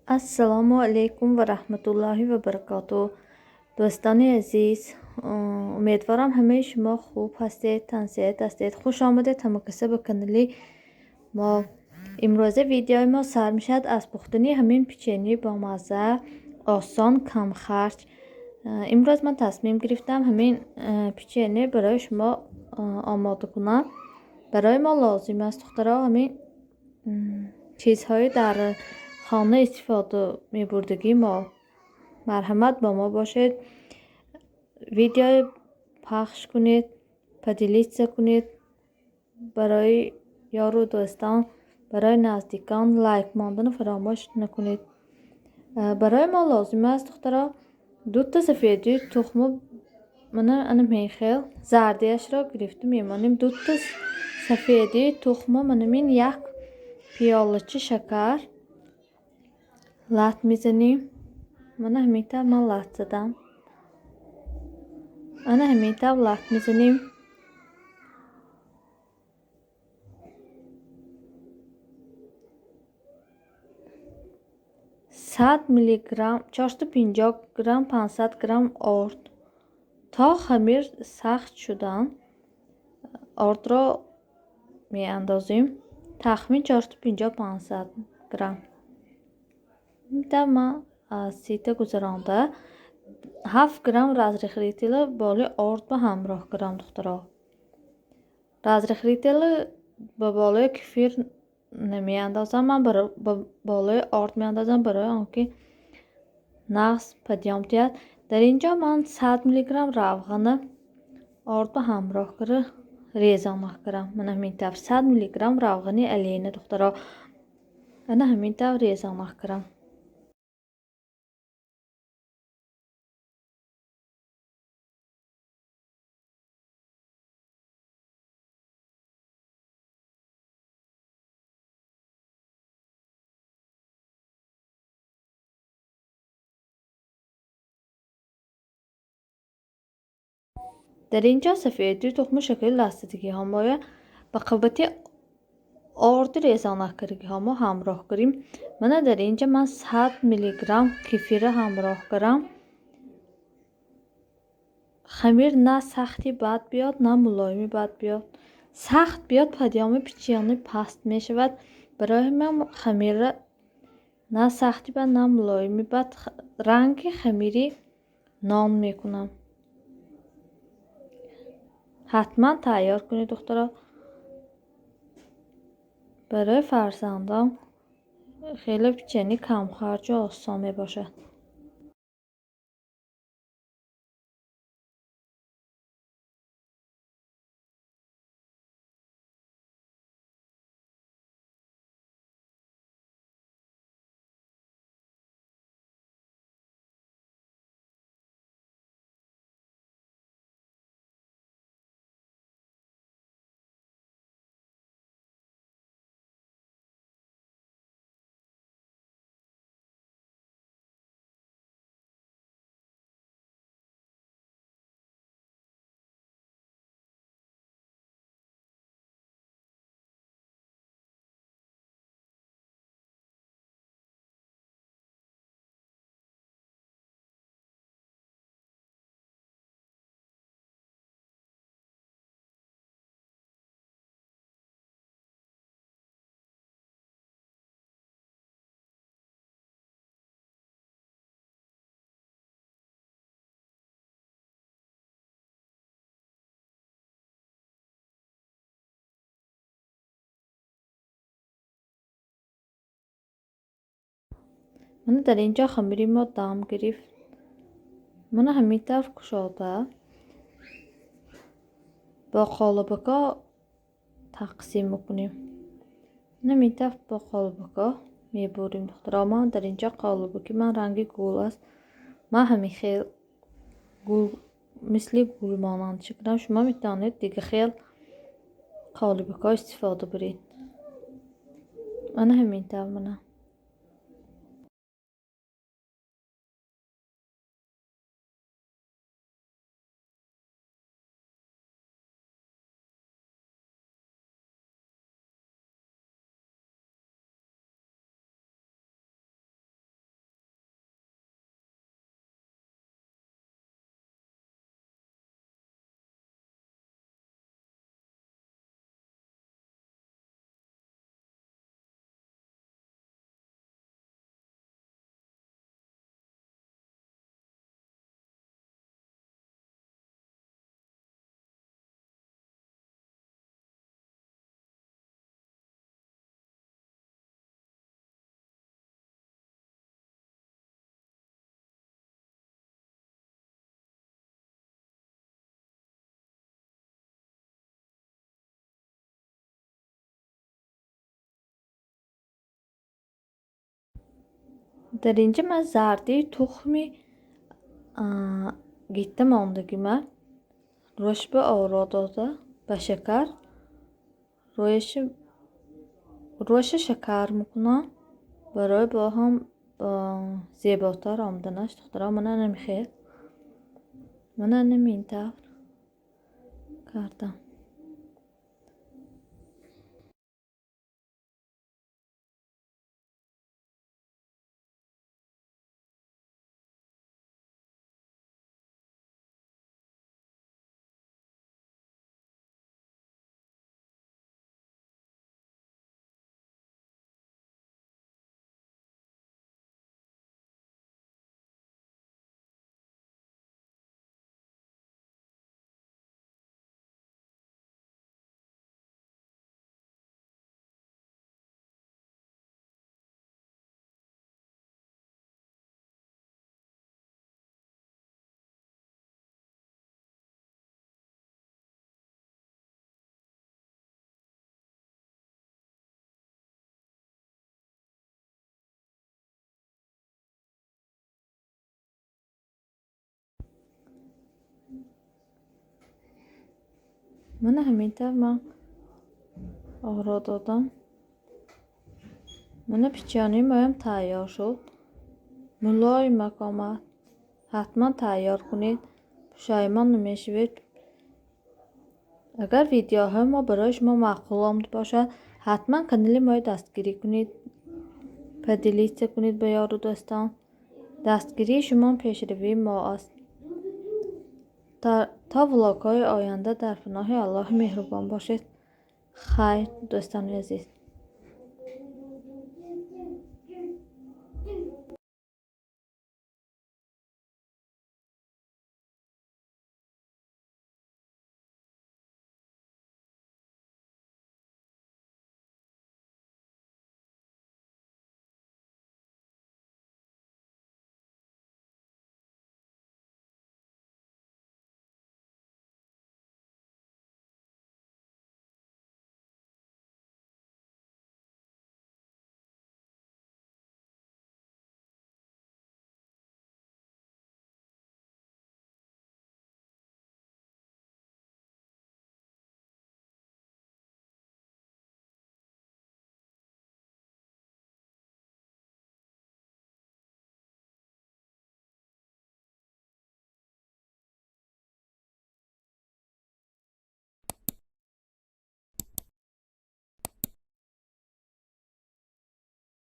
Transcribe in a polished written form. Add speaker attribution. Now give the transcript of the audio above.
Speaker 1: Ассалому алайкум ва раҳматуллоҳи ва баракотуҳ. Дӯстони азиз, умедворам ҳамаи шумо хуб ҳастед, тансиҳат ҳастед. Хуш омадед ҳамакаса ба канали мо. Имрӯза видеои мо сар мешавад аз пухтани ҳамин печенье бомазза, осон, камхарҷ. Имрӯз ман тасмим гирифтам ҳамин печенье барои шумо омода кунам. Барои мо лозим аст, духтаро, ҳамин чизҳои дар хона истифода мебурдагии мо. Марҳамат, бо мо бошед, видеои пахш кунед, поделиться кунед барои ёру дӯстон, барои наздикон, лайк мондану фаромӯш накунед. Барои мо лозим аст, духтаро, дута сафеди тухму мана ана мехел зардиашро гирифта мемонем. Дута сафеди тухму манамин як пиёлачи шакар лат мезанем. Мана ҳамин тавр ман лат задам. Ана ҳамин тавр лат мезанем. 100 миллиграмм, 450 грамм, 500 грамм орд. То хамир сахт шудан ордро меандозем. Тахмин 450-500 грамм. Инта ман аз сита гузаронда 7 грамм разрыхлитель болои орд ба ҳамроҳ кардам, духтаро. Разрыхлитель ба болои кефир намеандозам, ман ба болои орд меандозам, барои он ки нағз падём диҳад. Дар ин ҷо ман 100 миллиграмм равғана орд ба ҳамроҳ карда резона кардам. Мана ҳамин тавр 100 миллиграмм равғани алена, духтаро, ана ҳамин тавр резона кардам. Дар ин ҷо сафеди тухму шакари ластадагиҳо моя ба қабати орди резонакардагиҳо мо ҳамроҳ кунем. Мана дар ин ҷо ман 100 миллиграмм кефира ҳамроҳ кардам. Хамир на сахти бад биёд, на мулоими бад биёд. Сахт биёд, падёми печенье паст мешавад. Барои ман хамирра на сахти бад, на мулоими бад, ранги хамири нон мекунам. Ҳатман тайёр кунед, духтаро. Барои фарзандон хеле печенье камхарҷу осон мебошад. Мана дар ин ҷо хамири мо дам гирифт. Мана ҳамин тавр кушода бо қолабако тақсим мекунем. Мана ҳамин тавр бо қолабако мебурем, духтаро. Ман дар ин ҷо қолабаки ман ранги гул аст. Ман ҳамин хел гул, мисли гул монанд шукрам. Шумо метавонед дига хел қолабако истифода баред. Мана ҳамин тавр мана. Дар инҷа ман зардии тухми гитта мондагима рӯяш ба оро дода, ба шакар рӯяша шакар мекунам барои бо ҳам зеботар омаданаш. Духтаро, мана намихел, мана намин тавр кардам. Мана ҳамин тавр ман оро додам. Мана печеньеи моям тайёр шуд. Мулоимак омад. Ҳатман тайёр кунед, пушаймон намешавед. Агар видеоҳои мо барои шумо маъқул омада бошад, ҳатман канали моро дастгирӣ кунед, поделиться кунед ба ёру дӯстон. Дастгирии шумо пешравии мо аст. То влогҳои оянда дар паноҳи Аллоҳи меҳрубон бошед. Хайр, дӯстони азиз.